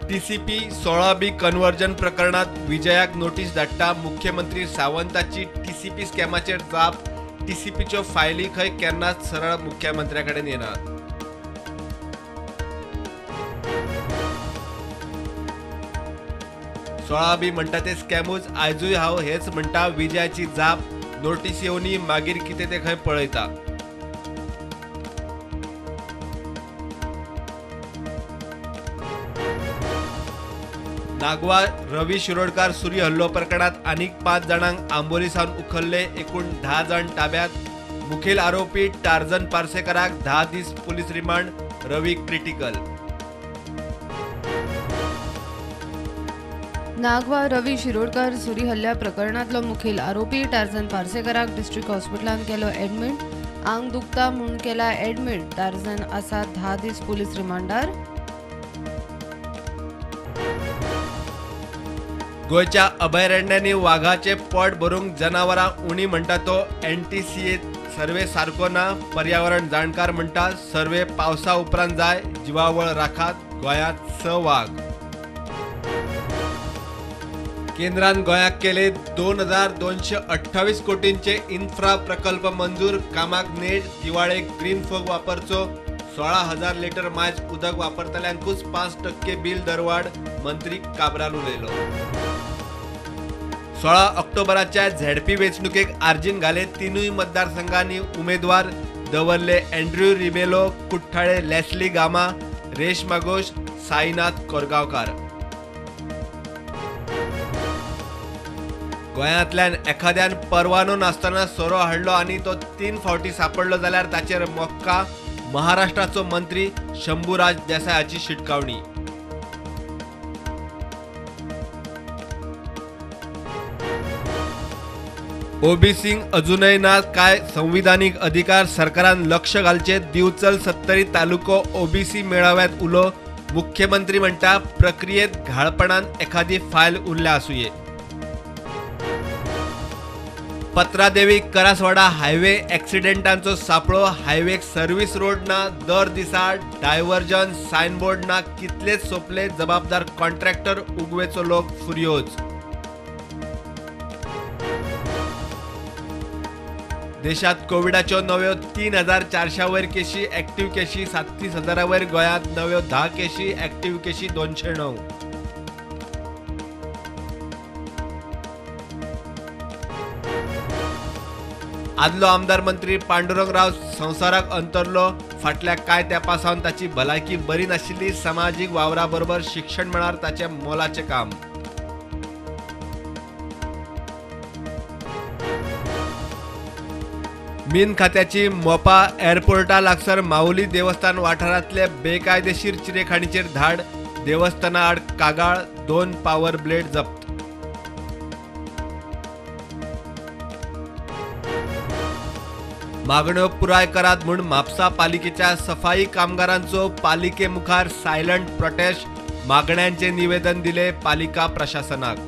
TCP 16B conversion प्रकरणात विजयाक notice धाडटा. मुख्यमंत्री सावंताची टीसीपी स्कॅमाचेर जाप. टीसीपीच्यो फायली खंय केन्नाच सरळ मुख्यमंत्र्या कडेन येना. 16B म्हणटा ते स्कॅमूच आयजूय हांव हेच म्हणटा. विजयाची जाप. नोटीस येवनी मागीर कितें तें खंय पळयता. नागवा रवी शिरोडकार सुरी हल्लो प्रकरणात आनीक 5 जाणांक आंबोली सावन उखल्ले. एकूण 10 जाण ताब्यात. मुखेल आरोपी टार्झन पार्सेकराक 10 दीस police remand. Ravi critical. Nagwa Ravi Shirodkar सुरी हल्ल्या प्रकरणांतलो मुखेल आरोपी टार्झन पार्सेकराक डिस्ट्रिक्ट हॉस्पिटलांत केलो एडमिट. आंग दुखता म्हूण केला एडमिट. टार्झन आसा 10 दीस पुलीस रिमांडार. गोंयच्या अभयारण्यांनी वाघाचे पोट भरूंक जनावरां उणी म्हणटा तो एनटीसीए सर्वे सारको ना. पर्यावरण जाणकार म्हणटा सर्वे पावसा उपरांत जाय. जिवावळ राखात. गोंयांत 6 वाग. केंद्रान गोंयाक केले 2228 कोटींचे इन्फ्रा प्रकल्प मंजूर. कामाक नेट. दिवाळेक ग्रीन फोग वापरचो. 16,000 लिटर मायज उदक वापरतल्यांकूच 5% बील दरवाड. मंत्री काब्राल उलयलो. 16 ऑक्टोबराच्या झेडपी वेंचणुकेक आर्जीन घाले 3 मतदारसंघांनी उमेदवार दवरले. अँड्र्यू रिबेलो, कुठ्ठाळे लेस्ली गामा, रेश्मा घोष, साईनाथ कोरगांवकार. गोंयांतल्यान एखाद्यान परवानो नासतना सोरो हाडलो आनी तो 3 फावटी सापडलो जाल्यार ताचेर मोक्का. महाराष्ट्राचो मंत्री शंभूराज देसाय हाची शिटकावणी. ओबीसींक अजूनय ना काय संविधानीक अधिकार. सरकारान लक्ष घालचे. दिवचल सत्तरी तालुको ओबीसी मेळाव्यात उलो. मुख्यमंत्री म्हणटा प्रक्रियेत घाळपणान एखादी फायल उरल्या आसुये. पत्रादेवी करासवाडा हायवे ॲक्सिडेंटांचो सापळो. हायवेक सर्व्हिस रोड ना. दर दिसा डायव्हर्जन सायनबोर्ड ना. कितलेच सोंपले. जबाबदार कॉन्ट्रॅक्टर उगवेचो लोक फुर्योज. देशात कोविडाच्यो नव्यो 3400 वयर केशी. ॲक्टिव्ह केशी 37,000 वयर. गोंयांत नव्यो 10 केशी. ॲक्टिव्ह केशी 209. आदलो आमदार मंत्री पांडुरंग राव संवसाराक अंतरलो. फाटल्या कांय तेंपा सावन ताची भलायकी बरी नाशिल्ली. समाजीक वावरा बरोबर शिक्षण मळार ताचें मोलाचें काम. मीन खात्याची मोपा एअरपोर्टा लागसार माऊली देवस्थान वाठारांतले बेकायदेशीर चिरेखाणीचेर धाड. देवस्थाना आड कागाळ. 2 पावर ब्लेड जप्त. मागण्यो पुराय करात म्हूण म्हापसा पालिकेच्या सफाई कामगारांचो पालिके मुखार सायलंट प्रोटेस्ट. मागण्यांचे निवेदन दिले पालिका प्रशासनाक.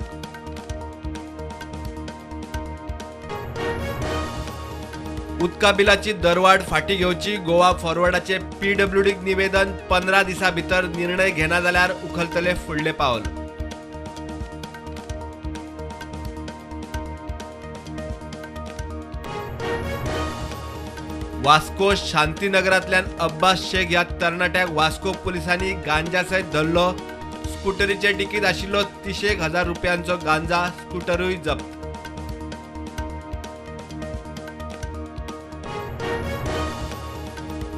उदका बिलाची दरवाड फाटी घेवची. गोवा फॉरवर्डाचे पीडब्ल्यूडीक निवेदन. 15 दिसां भितर निर्णय घेना जाल्यार उखलतले फुडले पावल. वास्को शांतीनगरांतल्यान अब्बास शेख ह्या तरणाट्याक वास्को पुलिसांनी गांजा सयत धरलो. स्कुटरीचे डिकीत आशिल्लो 30,000 रुपयांचो गांजा. स्कुटरूय जप्त.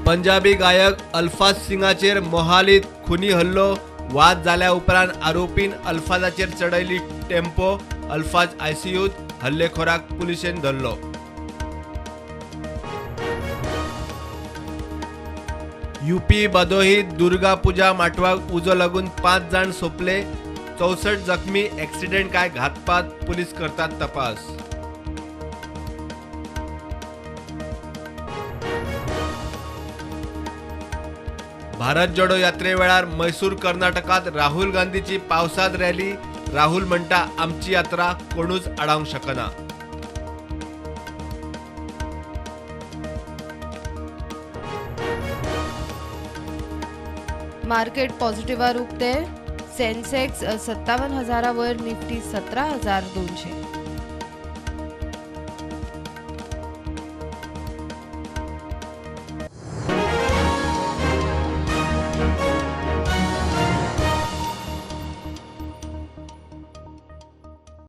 पंजाबी गायक अल्फाज सिंगाचेर मोहालीत खुनी हल्लो. वाद जाल्या उपरांत आरोपीन अल्फाजाचेर चडयली टेम्पो. अल्फाज आयसीयूत. हल्लेखोराक पुलिशेन धरलो. यूपी बदोही दुर्गा पूजा माटवाक उजो लागून 5 जाण सोंपले. 64 जखमी. ॲक्सिडेंट काय घातपात. पुलीस करतात तपास. भारत जोडो यात्रे वेळार मैसूर कर्नाटकात राहुल गांधीची पावसात रॅली. राहुल म्हणटा आमची यात्रा कोणूच आडावंक शकना. मार्केट पॉझिटिव्हार उक्ते. सेन्सेक्स 57,000 वयर, निफ्टी 17,200.